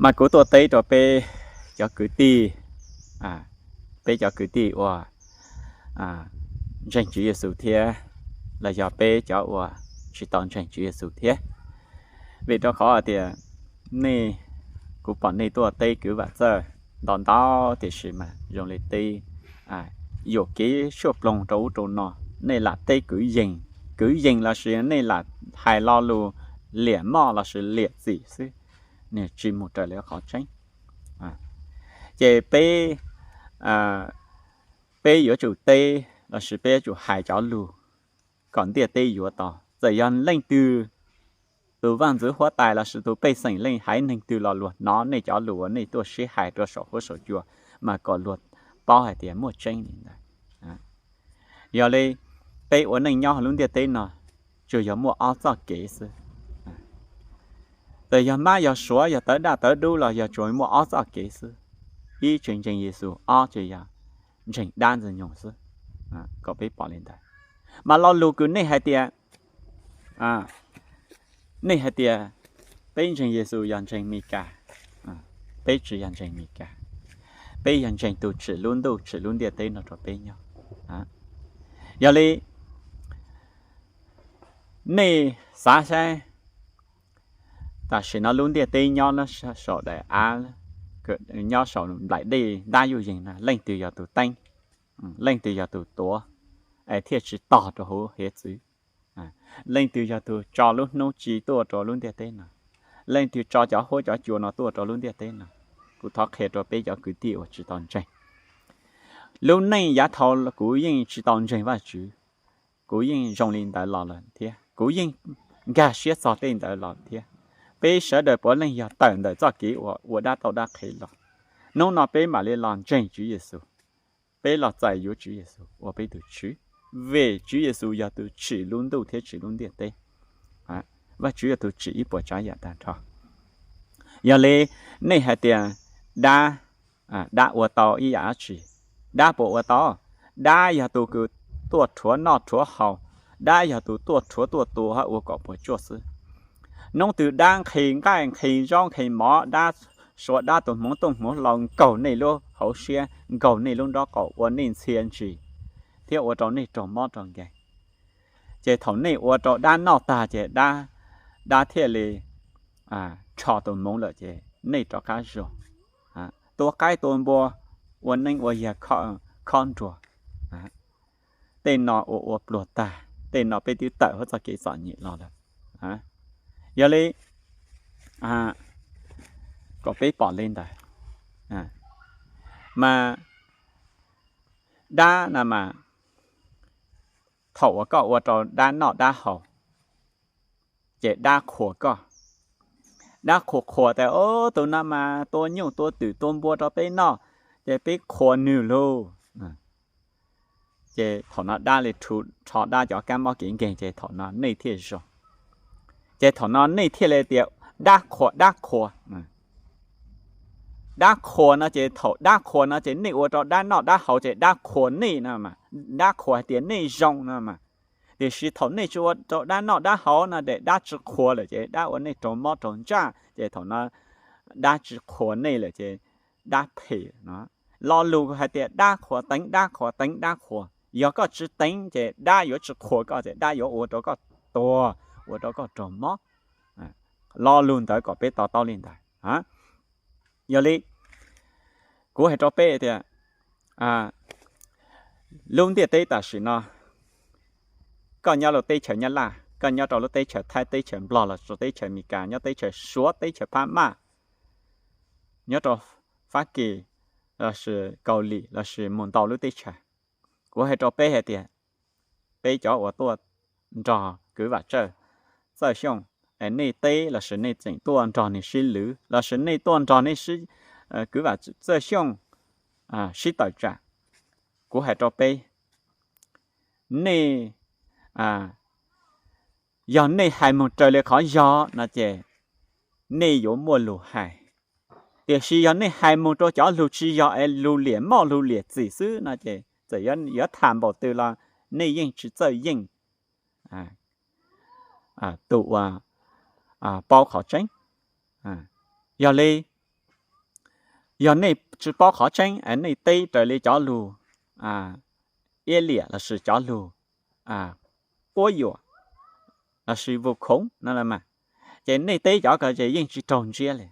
Mas kuv tuaj teb rau peb cov kwv tij, peb cov kwv tij uas ntseeg Tswv Yexus thiab los yog peb cov uas tsis tau ntseeg Tswv Yexus thiab. Vim rau qhov hais tias nej, kuv pom nej tuaj teb kwv Vam Txawj ntau ntau, tiam sis mas zoo li teb yuam kev tshuaj ploog rau ub rau no, nej lam teb kwv yees, kwv yees lossis nej lam hais lo lus liam moj lossis liam txim xwb, nws tsis mus raws li qhov tseeb. Ces peb, peb yuav tsum teb lossis peb yuav tsum hais cov lus kom ntiaj teb yuav tau. Txawm yog leej twg, tus vaj ntxwv huab tais lossis tus pej xeem leej haiv neeg twg los luag hnov nej cov lus uas nej tuaj sib hais rau saum huab saum cua, mas kom luag paub hais tias muaj tseeb li ntawd. Yog li, peb ua neej nyob lub ntiaj teb no tsuas yog muaj ob txoj kev xwb. Txawm yog mab yog suav, yog tawv daj tawv dub los yog tsuas muaj ob txoj kev xwb. Ib tsis ntseeg Yexus, ob tsis yog ntseeg dab ntxwg nyoog xwb. Kom peb pom li ntawd. Mas lo lus kws nej hais tias, nej hais tias peb ntseeg Yexus yog ntseeg Mes Kas, peb tsis yog ntseeg Mes Kas, peb yog ntseeg tus tsim lub ntuj tsim lub ntiaj teb no rau peb nyob. Yog li, nej xav saib, tam sim no lub ntiaj teb nyob saum daim av, nyob saum nplaim dej ntab yuj yees no, leej twg yog tus teeb, leej twg yog tus tuav, es thiaj tsis tog rau hauv hiav txwv? Leej twg yog tus tso lub hnub ci tuaj rau lub ntiaj teb no? Leej twg tso cov huab cov cua no tuaj rau lub ntiaj teb no? Kuv thov qhia rau peb cov kwv tij uas tsis tau ntseeg, lub neej yav dhau kuv yeej tsis tau ntseeg Vajtswv, kuv yeej zoo li ntawd los lawm thiab, kuv yeej nkag siab txog tej ntawd los thiab. Peb sawv daws puav leej yog tawm ntawm txoj kev uas ua dab tauj dab qhe los. Hnub no peb mam li los ntseeg Tswv Yexus, peb los txais yuav Tswv Yexus ua peb tus Tswv, vim Tswv Yexus yog tus tsim lub ntuj thiab tsim lub ntiaj teb. Vajtswv yog tus tsim ib puas tsav yam tag nrho. Yog li, nej hais tias dab, dab ua tau ib yam dab tsi? Dab puas ua tau? Dab yog tus kws tuaj rhuav noj rhuav haus, dab yog tus tuaj rhuav tuaj tua ua kom puas tsuaj xwb. Hnub twg dab nqhis nqaij nqhis zaub nqhis mov, dab suav dab tus hmoov tooj hmoov hlau nkaug nej lub hauv siab, nkaug nej lub nrob qaum, ua nej ntxhia ntsis, thiab ua rau nej raug mob raug nkeeg. Ces thaum nej ua rau dab noj tag ces dab, dab thiaj li rho tus hmoov lawm ces nej rov qab zog. Tua qaib tua npua, ua neeb ua yaig, khob nruas, tej no ua ua pluag tag, tej no peb twb tawm hauv txoj kev txom nyem los lawm. Yog li, kom peb pom li ntawd. Mas dab no mas, thaum uas koj ua rau dab noj dab haus, ces dab qhuas koj. Dab qhuas qhuas tias, o, tus no mas tua nyuj tua twm tua npua rau peb noj, ces peb qhuas nws lauj. Ces thaum no dab li rho dab cov kab mob kev nkeeg, ces thaum no nej thiaj zoo. Ces thaum no nej thiaj li tias dab qhuas, dab qhuas. Dab qhuas no ces thaum dab qhuas no ces nej ua rau dab noj dab haus ces dab qhuas nej no, dab qhuas hais tias nej zoo no mas. Tiam sis thaum nej tsis ua rau dab noj dab haus no ces dab tsis qhuas lawm ces dab ua nej raug mob raug ntsaj, ces thaum no dab tsis qhuas nej lawm ces dab phem no. Lo lus hais tias dab qhuas teev, dab qhuas teev, dab qhuas, yog koj tsis teev ces dab yuav tsis qhuas koj, ces dab yuav ua rau koj tuag, ua rau koj raug mob. Lo lus ntawd kom peb to taub li ntawd. Yog li, kuv hais rau peb tias, lub ntiaj teb tam sim no, koj nyob lub teb chaws Nyab Laj, koj nyob rau lub teb chaws Thaib, teb chaws Nplog, los rau teb chaws Amelikas, nyob teb chaws Suav, teb chaws Phab Maj, nyob rau Fab Kis, lossis Kaus Lim, lossis mus ntau lub teb chaws, kuv hais rau peb hais tias, peb cov uas tuaj nrog kwv Vam Tsawj, Txawj Xyooj, es nej teb lossis nej tseem tuaj nrog nws sib lwv lossis nej tuaj nrog nej, kwv Vam Txawj Xyooj sib tawm tsam, kuv hais rau peb, nej, yog nej hais mus raws li qhov yog no ces nej yuav muaj lus hais. Tiam sis yog nej hais mus rau cov lus tsis yog es lus liam moj lus liam txim xwb no ces txawm yuav tham npaum twg los nej yeej tsis txawj yeej tus uas paub qhov tseeb. Yog li, Yog nej tsis paub qhov tseeb es nej teb raws li cov lus iab liam lossis cov lus quab yuam lossis vus khoov no mas, ces nej teb cov ko ces yeej tsis raug ntsiab li.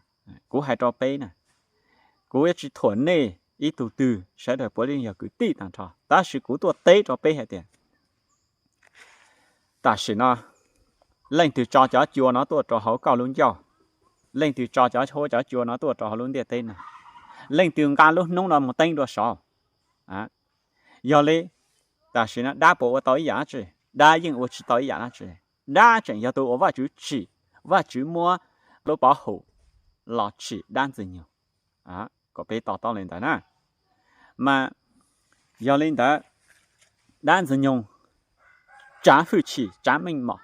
Kuv hais rau peb na, kuv yuav tsis thuam nej ib tug twg, sawv daws puav leej yog kwv tij tag nrho, tab sis kuv tuaj teb rau peb hais tias tam sim no leej twg tso cov cua no tuaj rau hauv koj lub ncauj, leej twg tso cov huab cov cua no tuaj rau hauv lub ntiaj teb no, leej twg nqa lub hnub no mus teeb dua saud. Yog li tam sim no dab puas ua tau ib yam dab tsi? Dab yeej ua tsis tau ib yam dab tsi. Dab tseem yog tus uas Vajtswv tsim, Vajtswv muab lub pov hum los tsim dab Ntxwg Nyoog. Kom peb to taub li ntawd na. Mas yog li ntawd, dab Ntxwg Nyoog tsav hwj chim tsav meej mom,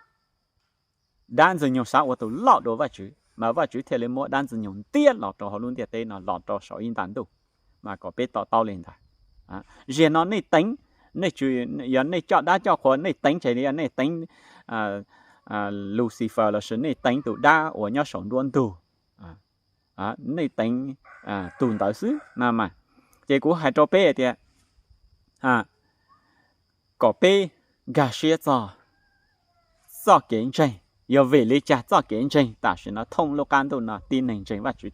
dab Ntxwg Nyoog xav ua tus loj dua Vajtswv, mas Vajtswv thiaj li muab dab Ntxwg Nyoog ntiab los rau hauv lub ntiaj teb no, los rau saum ib nta ntuj. Mas kom peb to taub li ntawd. Zaum no nej teev, nej tsis, yog nej coj dab coj qhua nej teev ces yog nej teev Lucifer lossis nej teev tus dab uas nyob saum nruab ntug, nej teev tus ntawd xwb no mas. Ces kuv hais rau peb hais tias kom peb nkag siab txog txoj kev ntseeg. Yog vim li cas txoj kev ntseeg tam sim no thoob lub qab ntuj no tib neeg ntseeg Vajtswv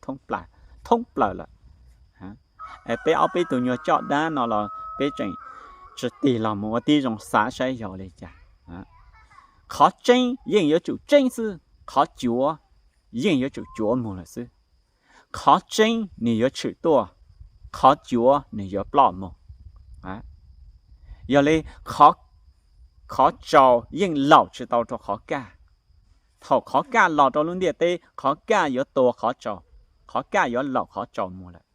thoob plaws lawm? Peb ob peb tug nyuag coj dab no los peb tseem tsis tig los mus ua tib zoo xav saib yog li cas. Qhov tseeb yeej yuav tsum tseeb xwb, qhov cuav yeej yuav tsum cuav mus lawm xwb. Qhov tseeb nws yuav tshwm tuaj, qhov cuav nws yuav ploj mus. Yog li, qhov tsaus yeej laum tsis tau rau qhov kaj. Thaum qhov kaj los rau lub ntiaj teb, qhov kaj yuav tua qhov tsaus, qhov kaj yuav laum qhov tsaus mus lawm.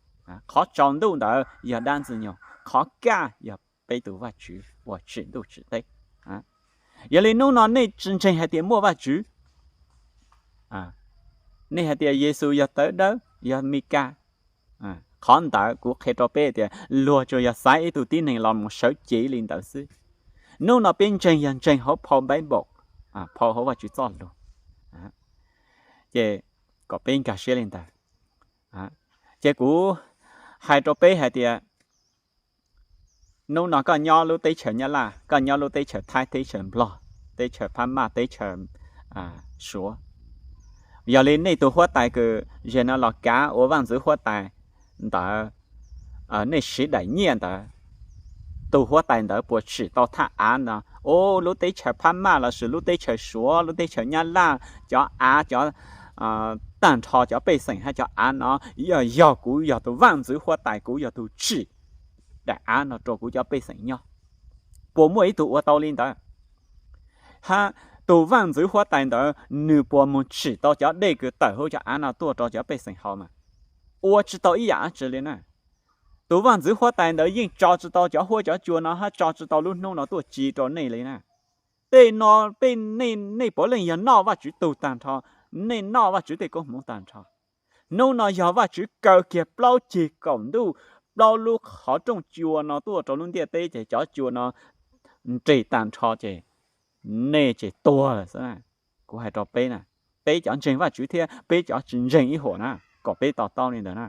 Qhov tsaus ntuj ntawd yog dab Ntxwg Nyoog, qhov kaj yog peb tus Vajtswv uas tsim ntuj tsim teb. Yog li hnub no nej tsis ntseeg hais tias muaj Vajtswv, nej hais tias Yexus yog tawv dawb, yog Mes Kas, qhov ntawd kuv qhia rau peb tias luag tsuas yog xaiv ib tug tib neeg los mus sawv cev li ntawd xwb. Hnub no peb ntseeg yog ntseeg hauv phau Bible, phau hauv Vajtswv txoj lus. Ces kom peb nkag siab li ntawd. Ces kuv hais rau peb hais tias hnub no koj nyob lub teb chaws Nyab Laj, koj nyob lub teb chaws Thaib, teb chaws Nplog, teb chaws Phab Maj, teb chaws Suav. Yog li nej tus huab tais kws zaum no los kav ua vaj ntxwv huab tais ntawd, nej siv daim nyiaj ntawd, tus huab tais ntawd puas tsim tau thaj av no, lub teb chaws Phab Maj lossis lub teb chaws Suav, lub teb chaws Nyab Laj, cov av, cov tag nrho cov pej xeem hab cov av no yog, yog kuv yog tus vaj ntxwv huab tais, kuv yog tus tsim daim av no rau kuv cov pej xeem nyob? Puas muaj ib tug ua tau li ntawd? Hab tus vaj ntxwv huab tais ntawd nws puas mus tsim tau cov dej kws tawm hauv cov av no tuaj rau cov pej xeem haus mas? Ua tsis tau ib yam dab tsi li na. Tus vaj ntxwv huab tais ntawd yeej tso tsis tau cov huab cov cua no hab tso tsis tau lub hnub no tuaj ci rau nej li na. Tej no peb, nej puav leej yog noj Vajtswv tug tag nrho, nej noj Vajtswv tej koob hmoov tag nrho. Hnub no yog Vajtswv kaw kiag plaub ceg kaum ntuj, plaub lub qhov rooj cua no tuaj rau lub ntiaj teb ces cov cua no nres tag nrho ces nej ces tuag lawm xwb. Kuv hais rau peb na, peb cov ntseeg Vajtswv thiab peb cov tsis ntseeg ib huam na, kom peb to taub li ntawd na.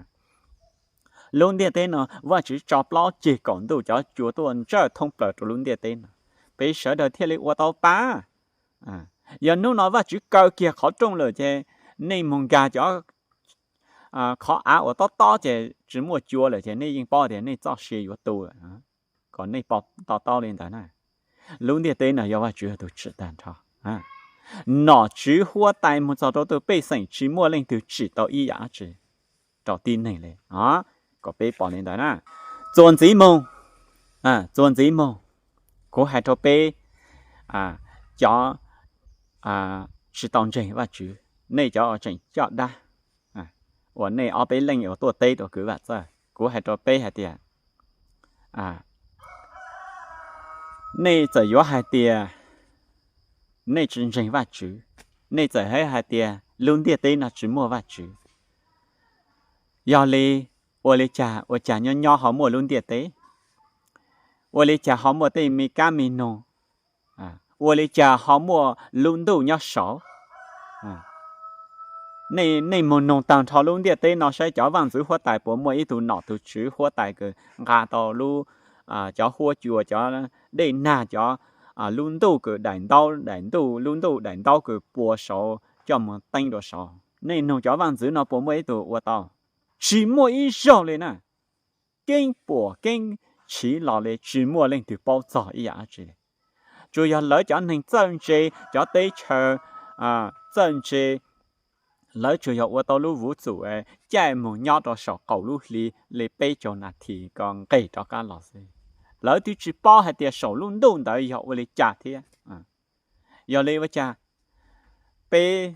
Lub ntiaj teb no Vajtswv tso plaub ceg kaum ntuj cov cua tuaj ntsawj thoob plaws rau lub ntiaj teb no, peb sawv daws thiaj li ua tau pa. Yog hnub no Vajtswv kaw kiag qhov rooj lawm ces nej mus nkag cov qhov av uas tob tob ces tsis muaj cua lawm ces nej yeej paub tias nej txoj sia yuav tu lawm. Kom nej to taub li ntawd na. Lub ntiaj teb no yog Vajtswv yog tus tsim tag nrho. Nom tswv huab tais mus txog rau tus pej xeem tsis muaj leej twg tsim tau ib yam dab tsi rau tib neeg li. Kom peb pom li ntawd na. Txuas ntxiv moog, txuas ntxiv moog, kuv hais rau peb cov tsis tau ntseeg Vajtswv, nej cov uas tseem coj dab, uas nej ob peb leej uas tuaj teb rau kwv Vam Txawj, kuv hais rau peb hais tias, nej txawm yuav hais tias nej tsis ntseeg Vajtswv, nej txawm hais tias lub ntiaj teb no tsis muaj Vajtswv, yog li ua li cas ua cas nyob nyob ho muaj lub ntiaj teb? Ua li cas ho muaj tej me kab me noog? Ua li cas ho muaj lub ntuj nyob saud? Nej mus noog tag nrho lub ntiaj teb no saib cov vaj ntxwv huab tais puas muaj ib tug nom tug tswv huab tais kws nqa tau lub, cov huab cua, cov dej nag, cov lub ntuj kws daim ntaub, daim ntuj, lub ntuj daim ntaub kws pua saud coj mus teeb dua saud. Nej noog cov vaj ntxwv no puas muaj ib tug ua tau? Tsis muaj ib zaug li na. Keeb puam keeb chiv los li tsis muaj leej twg paub txog ib yam dab tsi li. Tsuas yog lawv cov neeg txawj ntse, cov teb chaws txawj ntse, lawv tsuas yog ua tau lub vuv txum caij mus nyob rau saum qaum lub hli li peb caug nas this kom nqes rov qab los xwb. Lawv twb tsis paub hais tias saum lub ntuj ntawd yog ua li cas thiab. Yog li ua cas peb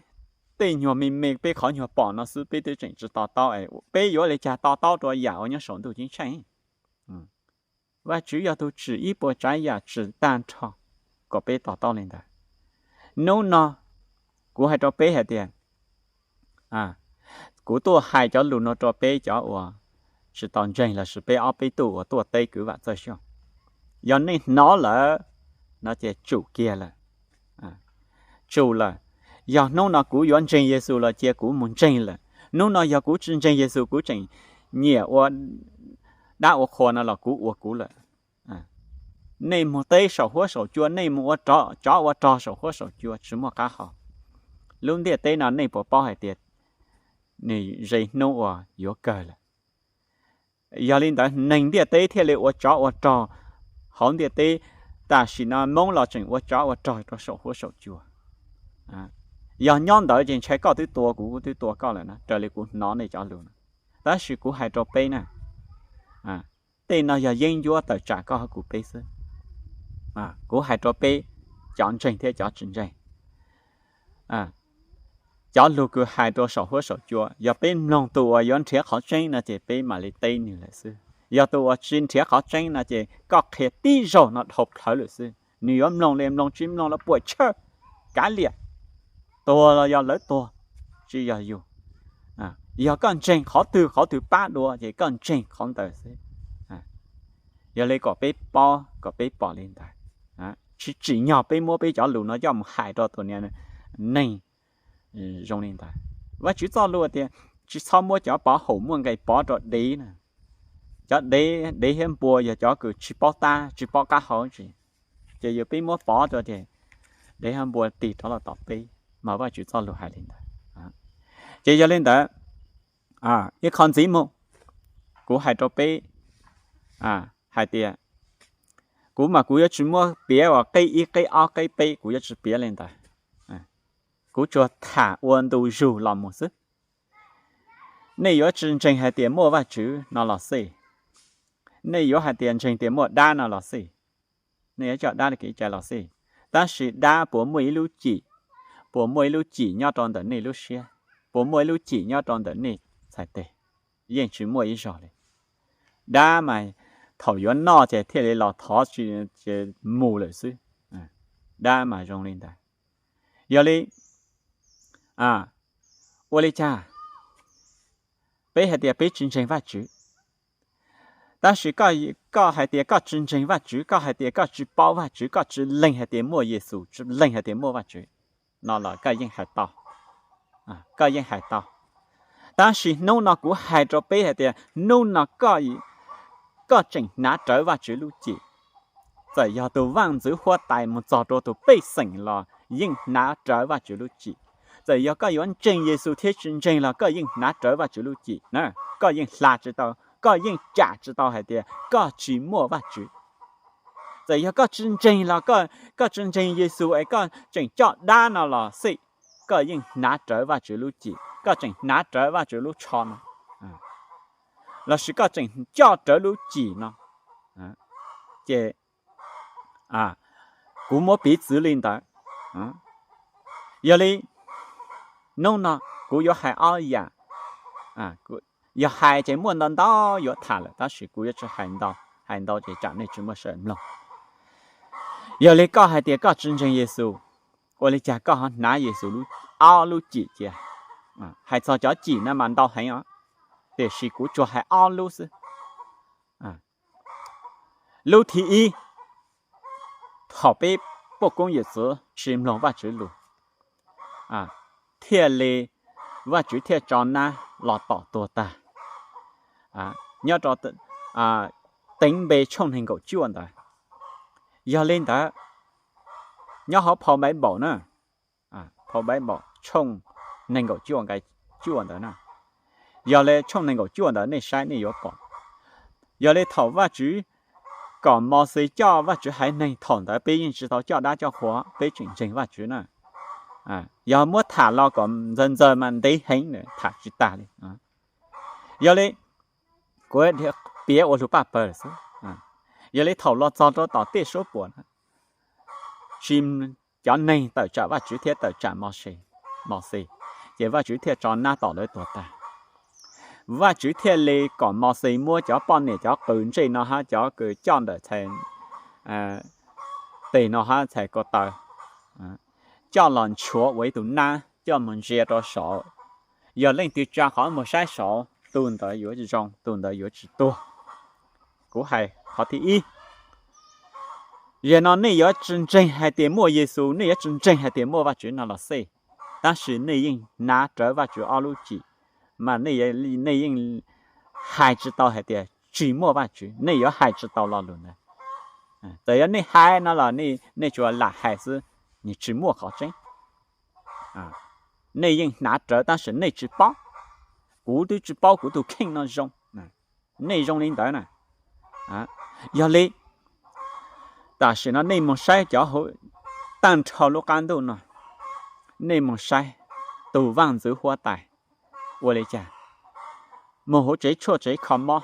tej nyuag me me, peb qhov nyuag pom no xwb peb twb tseem tsis to taub, peb yuav ua li cas to taub rau yam uas nyob saum ntuj ceeb tsheej? Vajtswv yog tus tsim ib puas tsav yam tsim tag nrho kom peb to taub li ntawd. Hnub no kuv hais rau peb hais tias, kuv tuaj hais cov lus no rau peb cov uas tsis tau ntseeg lossis peb ob peb tug uas tuaj teb kwv Vam Txawj Xyooj. Yog nej hnov lawm no ces tsum kiag lawm. Tsum lawm. Yog hnub no kuv yuav ntseeg Yexus los cia kuv mus ntseeg lawm. Hnub no yog kuv tsis ntseeg Yexus, kuv tseem nyiam ua dab ua qhua no los kuv ua kuv lawm. Nej mus teb saum huab saum cua, nej mus ua tsov ua rog saum huab saum cua tsis muaj qab hau. Lub ntiaj teb no nej puas paub hais tias nws ze hnub uas yuav kawg lawm? Yog li ntawd neeg ntiaj teb thiaj li ua tsov ua rog hauv ntiaj teb. Tam sim no Hmoob los tseem ua tsov ua rog rau saum huab saum cua. Yog nyob ntawd ces ntshai koj twb tua kuv, kuv twb tua koj lawm na, raws li kuv hnov nej cov lus no. Tab sis kuv hais rau peb na, tej no yog yeeb ncuab tawm tsam koj hab kuv peb xwb. Kuv hais rau peb cov ntseeg thiab cov tsis ntseeg. Cov lus kws hais rau saum huab saum cua, yog peb mloog tus uas yuav nrhiav qhov tseeb no ces peb mam li teb nws lawm xwb. Yog tus uas tsis nrhiav qhov tseeb no ces koj qhia tib zaug no dhau plhawv lawm xwb. Nws yuav mloog li mloog, tsis mloog los puam chawj, kav liam. Tuag los yog lawv tuag, tsis yog yus. Yog koj ntseeg qhov twg qhov twg pab dua ces koj ntseeg qhov ntawd xwb. Yog li kom peb paub kom peb pom li ntawd, tsis tsim nyog peb muab peb cov lus no coj mus hais rau tus niag neeg zoo li ntawd. Vajtswv txoj lus tias tsis txhob muab cov pov haum muaj nqe pov rau dev na. Cov dev, dev thiab npua yog cov kws tsis paub tab tsis paub qab hau tsi, ces yog peb muab pov rau ces dev thiab npua tig rov los tom peb, mas Vajtswv txoj lus hais li ntawd. Ces yog li ntawd, ib qho ntxiv mus, kuv hais rau peb hais tias, kuv mas kuv yuav tsis muab piav uas qeb ib qeb ob qeb peb, kuv yuav tsis piav li ntawd. Kuv tsuas tham ua ntu zus los mus xwb. Nej yuav tsis ntseeg hais tias muaj Vajtswv no los xij, nej yuav hais tias ntseeg tias muaj dab no los xij, nej yuav coj dab kev cai los xij, tab sis dab puas muaj ib lub cim, puas muaj ib lub cim nyob rau ntawm nej lub siab, puas muaj ib lub cim nyob rau ntawm nej txhais tes? Yeej tsis muaj ib zaug li. Dab mas thaum yuav noj ces thiaj li los thov tsis mus lawm xwb. Dab mas zoo li ntawd. Yog li, ua li cas peb hais tias peb tsis ntseeg Vajtswv, tab sis koj hais tias koj tsis ntseeg Vajtswv, koj hais tias koj tsis paub Vajtswv, koj tsis lees hais tias muaj Yexus, tsis lees hais tias muaj Vajtswv no los koj yeej hais tau. Koj yeej hais tau. Tab sis hnub no kuv hais rau peb hais tias hnub no koj tseem hnav rawv Vajtswv lub cim. Txawm yog tus vaj ntxwv huab tais mus txog rau tus pej xeem los yeej hnav rawv Vajtswv lub cim. Txawm yog koj yuav ntseeg Yexus thiab tsis ntseeg los koj yeej hnav rawv Vajtswv lub cim na. Koj yeej hla tsis tau, koj yeej cam tsis tau hais tias koj tsis muaj Vajtswv. Txawm yog koj tsis ntseeg los, koj tsis ntseeg Yexus es koj tseem coj dab no los xij, koj yeej hnav rawv Vajtswv lub cim, koj tseem hnav rawv Vajtswv lub tsho no, lossis koj tseem coj rawv lub cim no, ces kuv muab piv txwv li ntawd. Yog li, hnub no kuv yuav hais ob yam. Yog hais ces muaj ntau ntau yuav tham lawm, tab sis kuv yuav tsis hais ntau, hais ntau ces tsam nej tsis muaj sij hawm mloog. Yog li koj hais tias koj tsis ntseeg Yexus, ua li cas koj ho hnav Yexus ob lub cim cia? Hais txog cov cim no mas ntau heev os, tiam sis kuv tsuas hais ob lub xwb. Lub thib ib, thaum peb poj koob yawm txwv tsis mloog Vajtswv lus, thiaj li Vajtswv thiaj tso nab los tom tuag tag. Nyob rau teev npe tshooj nees nkaum cuaj ntawd. Yog li ntawd, nyob hauv phau Npaiv Npaum na, phau Npaiv Npaum tshooj nees nkaum cuaj nqai cuaj ntawd na, yog li tshooj nees nkaum cuaj ntawd nej saib nej yuav pom. Yog li thaum Vajtswv kom Mauxes coj Vajtswv haiv neeg thaum ntawd peb yeej tsis tau coj dab coj qhua, peb tseem ntseeg Vajtswv na. Yog muab tham los kom ntxaws ntxaws mas ntev heev tham tsis tag li. Yog li kuv piav ua lus paj pawg xwb. Yog li thaum los txog rau tom tej suab puam na, tsis, cov neeg tawm tsam Vajtswv thiab tawm tsam Mauxes, ces Vajtswv thiaj tso nab tom lawv tuag tag. Vajtswv thiaj li kom Mauxes muab cov poj niam cov qws ntsej no hab cov kws coj ntawm txhais tes no hab txhais ko taw coj los nchuav ua ib tug nab coj mus ntsia rau saud. Yog leej twg tsa qhov mus saib saud, tus ntawd yuav zoo, tus ntawd yuav tsis tuag. Kuv hais qhov thib ib, yog no nej yuav tsis ntseeg hais tias muaj Yexus, nej yuav tsis ntseeg hais tias muaj Vajtswv no los xij, tab sis nej yeej hnav rawv Vajtswv ob lub cim, mas nej yeej hais tsis tau hais tias tsis muaj Vajtswv, nej yuav hais tsis tau lo lus ntawd. Txawm yog nej hais no los nej tsuas lam hais xwb, nws tsis muaj qhov tseeb. Nej yeej hnav rawv tab sis nej tsis paub. Kuv twb tsis paub kuv tus kheej no zoo. Nej zoo li ntawd na. Yog li tam sim no nej mus saib cov hauv tag nrho lub qab ntuj no, nej mus saib tus vaj ntxwv huab tais ua li cas, mus hauv tsev tshuaj tsev kho mob,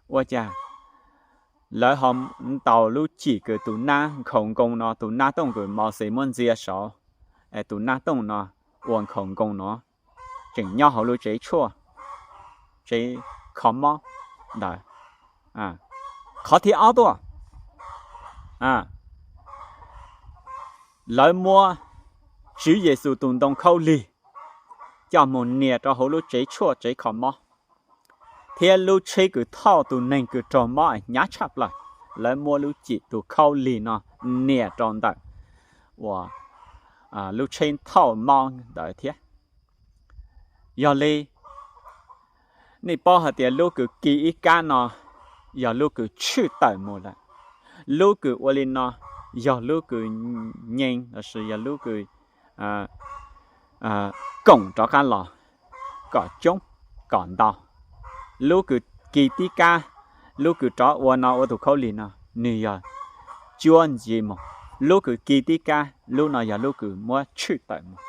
ua cas lawv ho ntaus lub cim kws tus nab nkhaus nkoos no, tus nab tooj kws Mauxes muab ntxias saud, tus nab tooj no ua nkhaus nkoos no, tseem nyob hauv lub tsev tshuaj tsev kho mob ntawd. Qhov thib ob tuaj, lawv muab Tswv Yexus tus ntoo khaub lig coj mus nias rau hauv lub tsev tshuaj tsev kho mob, thiab lub tsheb kws thauj tus neeg kws raug mob hnyav tshaj plaws, lawv muab lub cim tus khaub lig no nias rau ntawm uas lub tsheb thauj mob ntawd thiab. Yog li nej paub hais tias lub kws kis ib kab no yog lub kws tshwj tawm mus lawm. Lub kws ua li no yog lub kws nyees lossis yog lub kws koom rov qab los kom coob kom ntau. Lub kws kis tib kab, lub kws rov ua no ua tus khaub lig no, nws yog cuab ncig mus. Lub kws kis tib kab, lub no yog lub kws muab tshwj tawm mus,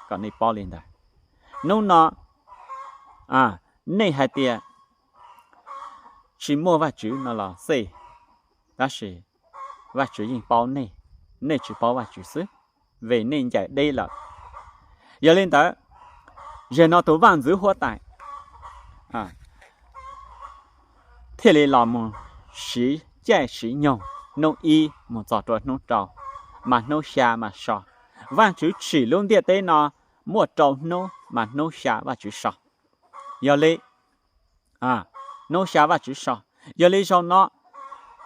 kom nej paub li ntawd. Hnub no nej hais tias tsis muaj Vajtswv no los xij, tab sis Vajtswv yeej paub nej, nej tsis paub Vajtswv xwb, vim nej ncaim deb lawm. Yog li ntawd, zaum no tus vaj ntxwv huab tais thiaj li los mus siv caij siv nyoog hnub ib mus txog rau hnub rau, mas hnub xya mas so. Vajtswv tsim lub ntiaj teb no muaj rau hnub mas hnub xya Vajtswv so. Yog li, hnub xya Vajtswv so. Yog li zaum no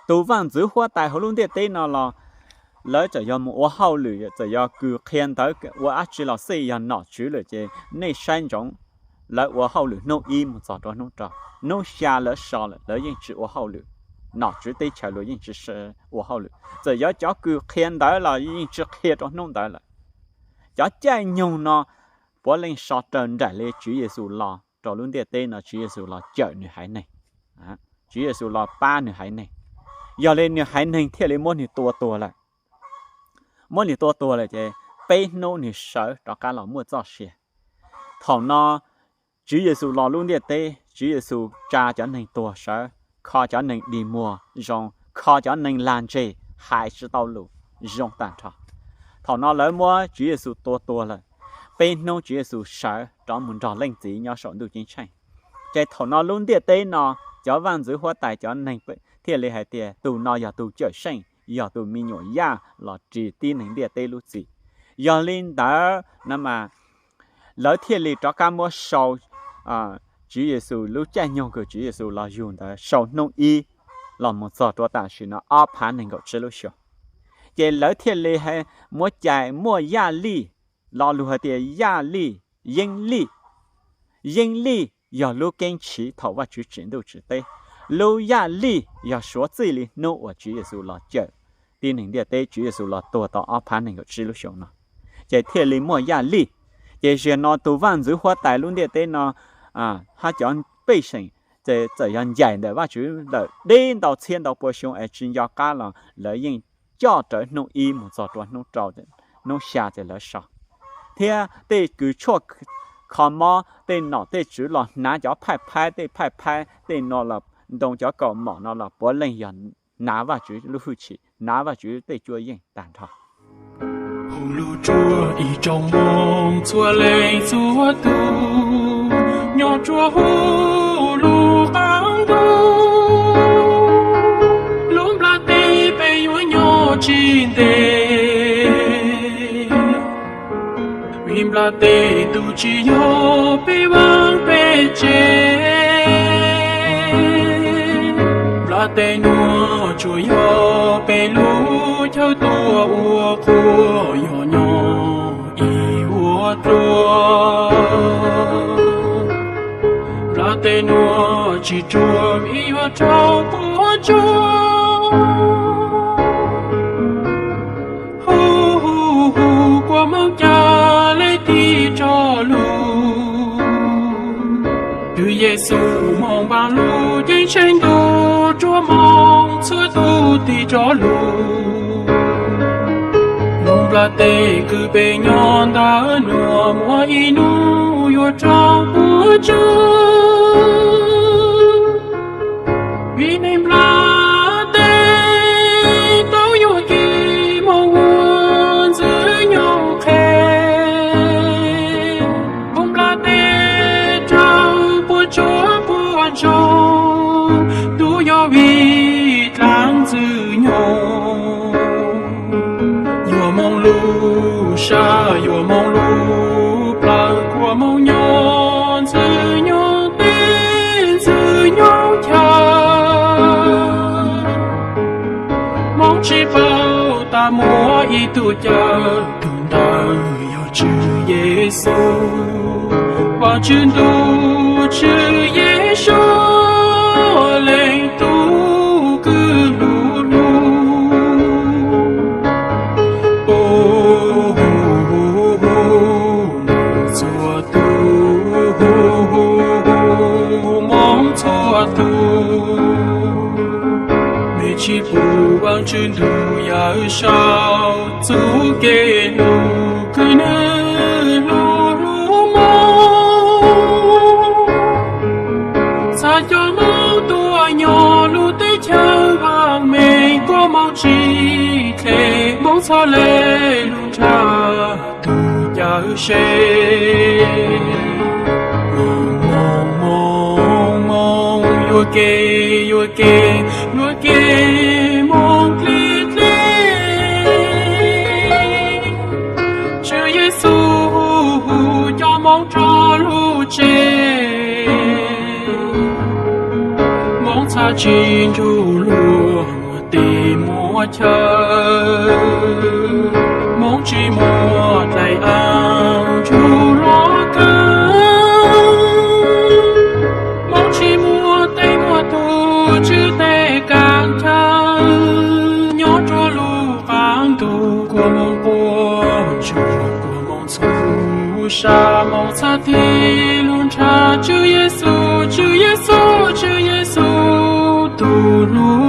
tus vaj ntxwv huab tais hauv lub ntiaj teb no los lawv txawm yog mus ua hauj lwm, txawm yog kws qhia ntawv ua dab tsi los xij, yog nom tswv lawm ces nej saib ntsoov, lawv ua hauj lwm hnub ib mus txog rau hnub rau, hnub xya lawv so lawm, lawv yeej tsis ua hauj lwm. Nom tswv teb chaws los yeej tsis ua hauj lwm, txawm yog cov kws qhia ntawv los yeej tsis qhia rau hnub ntawd lawm. Cov caij nyoog no puav leej so raws nraim li Tswv Yexus los rau lub ntiaj teb no, Tswv Yexus los cawm nws haiv neeg, Tswv Yexus los pab nws haiv neeg. Yog li nws haiv neeg thiaj li muab nws tua tuag lawm. Muab nws tua tuag lawm ces peb hnub nws sawv rov qab los muaj txoj sia. Thaum no Tswv Yexus los lub ntiaj teb, Tswv Yexus tsa cov neeg tuag sawv, kho cov neeg dig muag zoo, kho cov neeg lag ntseg hais tsis tau lus zoo tag nrho. Thaum no lawv muab Tswv Yexus tua tuag lawm, peb hnub Tswv Yexus sawv rov mus nrog Leej Txiv nyob saum ntuj ceeb tsheej. Ces thaum no lub ntiaj teb no cov vaj ntxwv huab tais cov neeg thiaj li hais tias tus no yog tus cawm seej, yog tus me nyuam yaj los ris tib neeg ntiaj teb lub txim. Yog li ntawd no mas lawv thiaj li rov qab muab sau Tswv Yexus lub caij nyoog kws Tswv Yexus los yug ntawd sau hnub ib los mus txog rau tam sim no ob phav nees nkaum tsib lub xyoo. Ces lawv thiaj li muab cais muaj yaj lij, lo lus hais tias yaj lij yeeb lij. Yeeb lij yog lub keeb tshiv thaum Vajtswv tsim ntuj tsim teb. Lub yaj lij yog suav txij li hnub uas Tswv Yexus los cawm tib neeg ntiaj teb, Tswv Yexus los tuag tau ob phav nees nkaum tsib lub xyoo no, ces thiaj li muaj yaj lij. Ces zaum no tus vaj ntxwv huab tais lub ntiaj teb no, hab cov pej xeem, ces txawm yog ncaim ntawm Vajtswv ntawm deb ntau txhiab ntau pua xyoo es tsis nco qab los lawv yeej coj rawv hnub ib mus txog rua hnub rau, hnub xya ces lawv so. Thiab tej kws tshuaj kho mob, tej nom tej tswv los hnav cov phaij phaib, tej phaij phaib tej no los ntoo cov kaus mom no los puav leej yog hnav Vajtswv lub hwj chim, hnav Vajtswv tej cuab yeej tag nrho. Hu lug rua ib tsoom Hmoob txhua leej txhua tug, nyob rua huv lub qaab ntuj, lub nplaj teb peb yuav nyob tsis ntev. Vim nplaj teb tug tsis yog peb vaaj peb tsev, nplaj teb nuav tsuas yog peb lub chaw tuaj ua qhua yog nyob ib vuag dlua. Nplaj teb nuav tsis ruam vim yuav raug puab tsuag. Hu, hu, hu, kua Moob ca le tig rov lug. Tswv Yexus moog vaam lug ceeb tsheej ntuj rua Moob txhua tug tig rov lug. Lub nplaj teb kws peb nyob ntawm nuav muaj ib nub yuav raug puab tsuag. Vim neeg nplaj teb tau yuam kev moog ua ntxwg nyoog qhe. Lub nplaj teb raug puab tsuag puab ntsoog, tub yog vim dlaab ntxwg nyoog. Yuav moog lub sab yuav moog lub plawg, kua Moob nyob ntxwg nyoog teb ntxwg nyoog chaw. Moob tsis paub tas muaj ib tug cawm, tug ntawd yog Tswv Yexus. Vaajtswv ntuj, Tswv Yexus, leej tug kws lug lug. Hu, hu, hu, Moob txhua tug, hu, hu, hu, hu, Moob txhua tug. Mej tsis pum Vaajtswv ntuj yawm saub txuj kev lug kws nwg lug lug moog. Txhad cov Moob tuaj nyob lub teb chaws vaam meej, kua Moob tsis dle, Moob txhad le lug nrhav tug cawm sev. Moog, moog, moog, moog, yuam kev, yuam kev, yuam kev moog dle dle. Tswv Yexus hu cov Moob rov lug tsev. Moob txhad tsis nrug luag muaj teb muaj chaw. Moob tsis muaj dlaim aav nrug luag kawg. Moob tsis muaj tej muaj tug tswv teb kaam chaw. Nyob rua lub qaab ntuj kua Moob quaj ntsuag, kua Moob txhua sa, Moob txhad tig lug nrhav Tswv Yexus, Tswv Yexus, Tswv Yexus tug lug